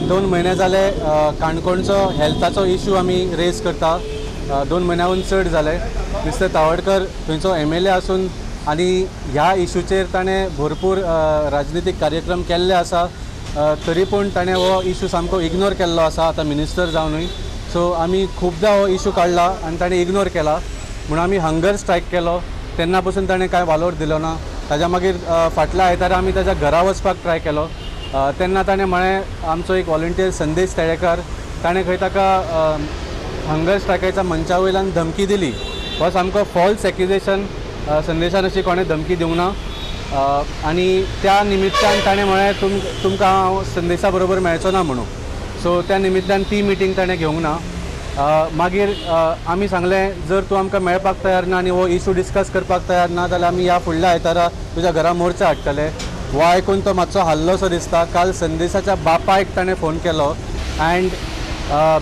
2 म्हयने जाले काणकोणचो हेल्थाचो इशू आमी रेज करता. 2 म्हयन्याहून चड जाले. मिस्टर तावडकर थंयचो MLA आसून आनी ह्या इशूचेर ताणें भरपूर राजनितीक कार्यक्रम केल्ले आसा, तरी पूण ताणें हो इशू सामको इग्नोर केल्लो आसा आतां मिनिस्टर जावनूय. सो आमी खुबदां हो इशू काडला आनी ताणें इग्नोर केला म्हणून आमी हंगर स्ट्रायक केलो. तेन्ना पसून ताणें कांय वालोर दिलो ना. ताज्या मागीर फाटल्या आयतारा आमी ताज्या घरा वचपाक ट्राय केलो. तेन्ना ताणें म्हळें आमचो एक वॉलंटियर संदेश तेळेकर ताणें खंय ताका हंगर स्ट्रायकाच्या मंचा वयल्यान धमकी दिली. हो सामको फॉल्स एक्युजेशन. संदेशान अशी कोणें धमकी दिवंक ना आनी त्या निमित्तान ताणें म्हळें तुमकां हांव संदेशा बरोबर मेळचो ना म्हणून. सो त्या निमित्तान ती मिटींग ताणें घेवंक ना. मागीर आमी सांगलें जर तूं आमकां मेळपाक तयार ना आनी हो इशू डिस्कस करपाक तयार ना जाल्यार आमी ह्या फुडल्या आयतारा तुज्या घरा मोर्चा हाडटले. हो आयकून तो मातसो हाल्लोसो दिसता. काल संदेशाच्या बापायक ताणें फोन केलो and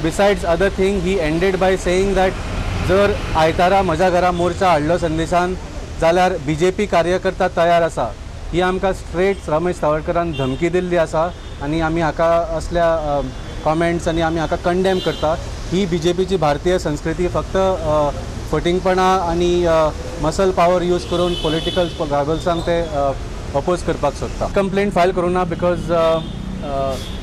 besides other thing he ended by saying that जर आयतारा म्हज्या घरा मोर्चा हाडलो संदेशान जाल्यार BJP कार्यकर्ता तयार आसा. ही आमकां स्ट्रेट रमेश तावडकरान धमकी दिल्ली आसा आनी आमी हाका असल्या कॉमेंट्स आनी आमी हाका कंडेम करता. ही BJPची भारतीय संस्कृती फक्त फटिंगपणां आनी मसल पावर यूज करून पॉलिटिकल रायवल्सांक ते अपोज करपाक सोदता. कंप्लेंट फायल करूं ना because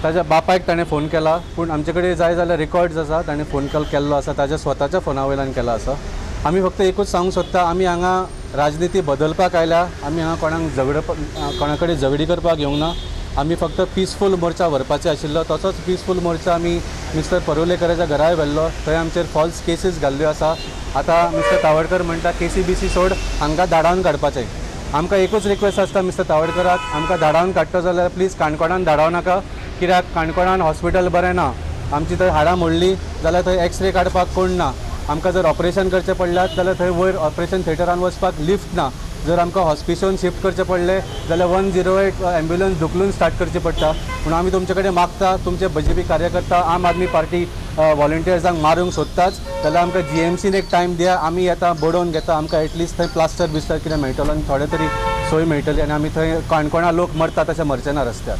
ताज्या बापायक ताणें फोन केला, पूण आमचे कडेन जाय जाल्यार रेकॉर्ड्स आसा. ताणें फोन कॉल केल्लो आसा, ताज्या स्वताच्या फोना वयल्यान केला आसा. आमी फक्त एकूच सांगूंक सोदता, आमी हांगा राजनिती बदलपाक आयल्या. आमी हांगा कोणा कडेन झगडी करपाक येवंक ना. आमी फक्त पिसफूल मोर्चा व्हरपाचे आशिल्लो. तसोच पिसफूल मोर्चा आमी मिस्टर परुलेकराच्या घराय व्हेल्लो. थंय आमचेर फॉल्स केसीस घाल्ल्यो आसा. आतां मिस्टर तावडकर म्हणटा KCBC सोड, हांकां धाडावन काडपाचें. आमकां एकूच रिक्वेस्ट आसता मिस्टर तावडकराक, आमकां धाडावन काडटो जाल्यार प्लीज काणकोणान धाडावं नाका, कित्याक काणकोणान हॉस्पिटल बरें ना. आमची थंय हाडां मोडली जाल्यार थंय एक्सरे काडपाक कोण ना. आमकां जर ऑपरेशन करचें पडल्यात जाल्यार थंय वयर ऑपरेशन थिएटरान वचपाक लिफ्ट ना. जर आमकां हॉस्पिटलान शिफ्ट करचें पडलें जाल्यार 108 एम्ब्युलन्स धुकलून स्टार्ट करची पडटा. म्हणून आमी तुमचे कडेन मागता, तुमचे BJP कार्यकर्ता आम आदमी पार्टी वॉलंटियर्सांक मारूंक सोदताच जाल्यार आमकां GMCन एक टायम दिया. आमी येता, बडोवन घेता. आमकां एटलिस्ट थंय प्लास्टर बिस्टर कितें मेळटलो आनी थोडे तरी सोय मेळटली आनी आमी थंय काणकोणा लोक मरता तशें मरचे ना रस्त्यार.